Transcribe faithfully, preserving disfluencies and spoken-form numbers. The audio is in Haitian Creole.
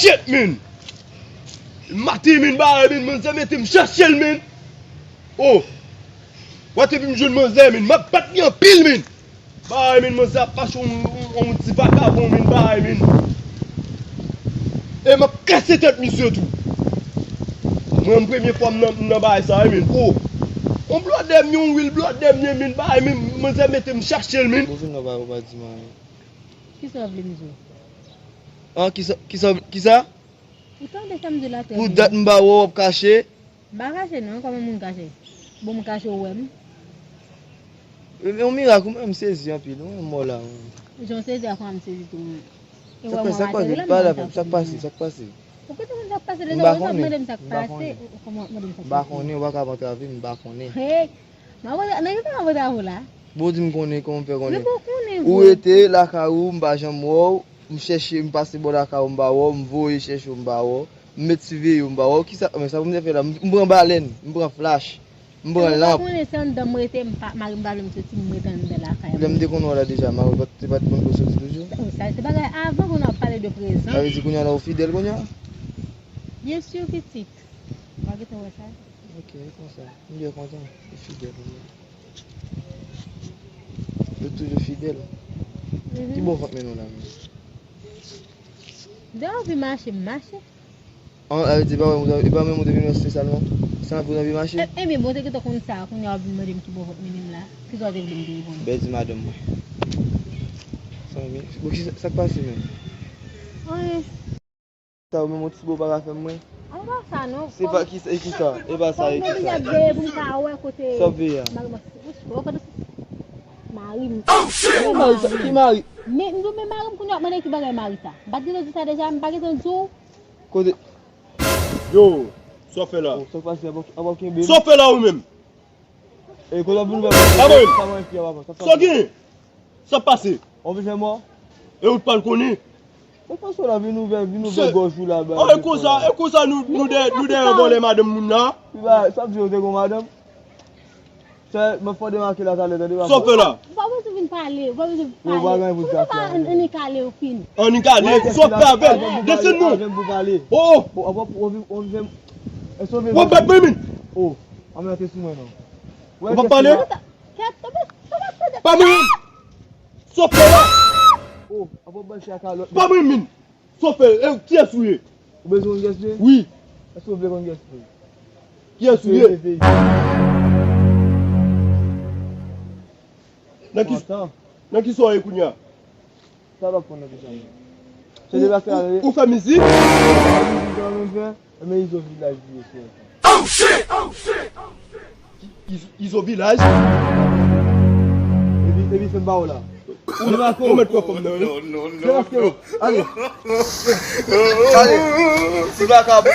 Shit, min! Maten, min, bagay, min, manzè mete m chache l, min! Oh! Wate epi m jwenn manzè, min, m ap bat li anpil, min! Bagay, min, manzè ap mache yon, yon, yon ti vakabon, min, bagay, min! E m ap kase tèt misye tou! Mwen, m premye fwa m nan, m nan bagay sa, wi, min! Oh! Yon blòdè m ye, yon wil blòdè m ye, min, bagay, min, manzè mete m chache l, min! Ou vin nan bagay ou pa di m anyen. Kisa w vle m di w? An, kisa, kisa, kisa? Ou tande sa m di w la, trè byen. Pou dat m ba w, w ap kache? M pa kache non, kòman moun kache? Bon, m kache, ou wè m? E, e yon mirak, ou menm m sezi anpil, ou menm mò la. Jan w sezi a, kòman m sezi tou, mwen? E w wè mwen atè la, m pa sa pase. Sa k pase, sa k pase? Ou kote konn sa k pase deja, ou pa mande m sa k pase, ou kòman w ap mande m sa k pase? M pa konnen, ou pa ka antrave m, m pa konnen. Hey! M ap antre, nan ki sa m ap antre avè w la? Bon, di m konnen, kòman m fè konnen? Men bon, konnen, ou bon. Rete lakay ou, m pa janm wè w, m chèche, m pase bò lakay ou, m pa wè w, m voye chèche w, m pa wè w, m met siveye w, m pa wè w, kisa, men sa pou m te fè la, m, m pran balèn, m pran flach, m pran lanp. Ou pa konnen se anndan m rete, m pa, mari m pa vle m soti, m rete anndan lakay mwen. Lè m te konn wè w la deja, mari w pa t, te pa t konn pou w soti toujou? Sa, se bagay avan, kounye a w ap pale de prezan. Sa vle di kounye a la ou fidèl kounye a? Byen si, pitit. Ou pa gentan wè sa? Ok, e konsa. M byen kontan. Li fidèl, wi. Yo toujou fidèl. Mhm. Ki bò w ap mennen w la menm? Depi w anvi mache, m mache. An, sa vle di, e pa menm ou te vin wè espesyalman? Se anvi w anvi mache? E, e, men bon, te gentan konn sa, kounye a w ap vin mande m ki bò w ap mennen m la. Kisa w te vle m te reponn? Bèl di madanm mwen. Zanmi, bon, kisa, sa k pase menm? Anyen. Sa ou menm yon ti bo pa ka fè m mwen? Ay, pa sa non. Se pa kisa, e kisa? E pa sa, e kisa? Fòk nou vin ap veye pou m ka wè kote. Sa w ap veye a? Mari m. Mari m. Ki mari sa? Ki mari? Men, m di w, men mari m kounye a ap mande ki bagay mari sa. M pa t gentan di w sa deja, m pa gentan di w. Kote? Yo, sa w fè la? Oh, sa k pase? Apa, apa w kenbe m? Sa w fè la ou menm? E kote w ap vin ouvè pòt? Sa mwen fi a, papa. Sa w gen? Sa pase? Ou vin fè mò? E ou t pa l konnen? Ou panse w la vin ouvè, vin ouvè gòj ou la, ba. Oh, e konsa, e konsa nou, nou dèyè, nou dèyè vòlè madanm moun la? Sa w ap di yo te gon madanm? Sè, mwen fò demake la talè, tande, papa. Sa w fè la? Ou pa bezwen vin pale, ou pa bezwen pale. Ou pa gen pou sa fè. Annik ale ou fin. Annik ale, sa w ap fè avè l? Desann non. Ou pa gen pou pale. Oh, oh. Ou ap, ou ap, ou ap, ou ap, ou ap bat mwen, min. Oh, anmède sou mwen non. Ou pa pale? Kèt, tonbe, tonbe, tonbe. Pa mwen, min. Sa w fè la? Oh, apa w bal fè ak kalòt. Pa mwen, min. Sa w fè, e kiyès ou ye? Ou bezwen konn kiyès ou ye? Wi. Èske w vle konn kiyès ou ye? Kiyès ou ye? Nan ki, nan ki sa w ye kounye a? Sa w ap konn nan ki sa w ye? Se deplase la, ou fè mizik? Fè mizik an menm fè. Men izo vilaj li ye, frè. Oh shit! Oh shit! Oh shit! Izo, izo vilaj? Epi, epi fè m ba ou la. Ou debake. Ou mèt pran fòm nan, wi. Non, non, non, non. Debake. Ale. Ale. Ti vakabon.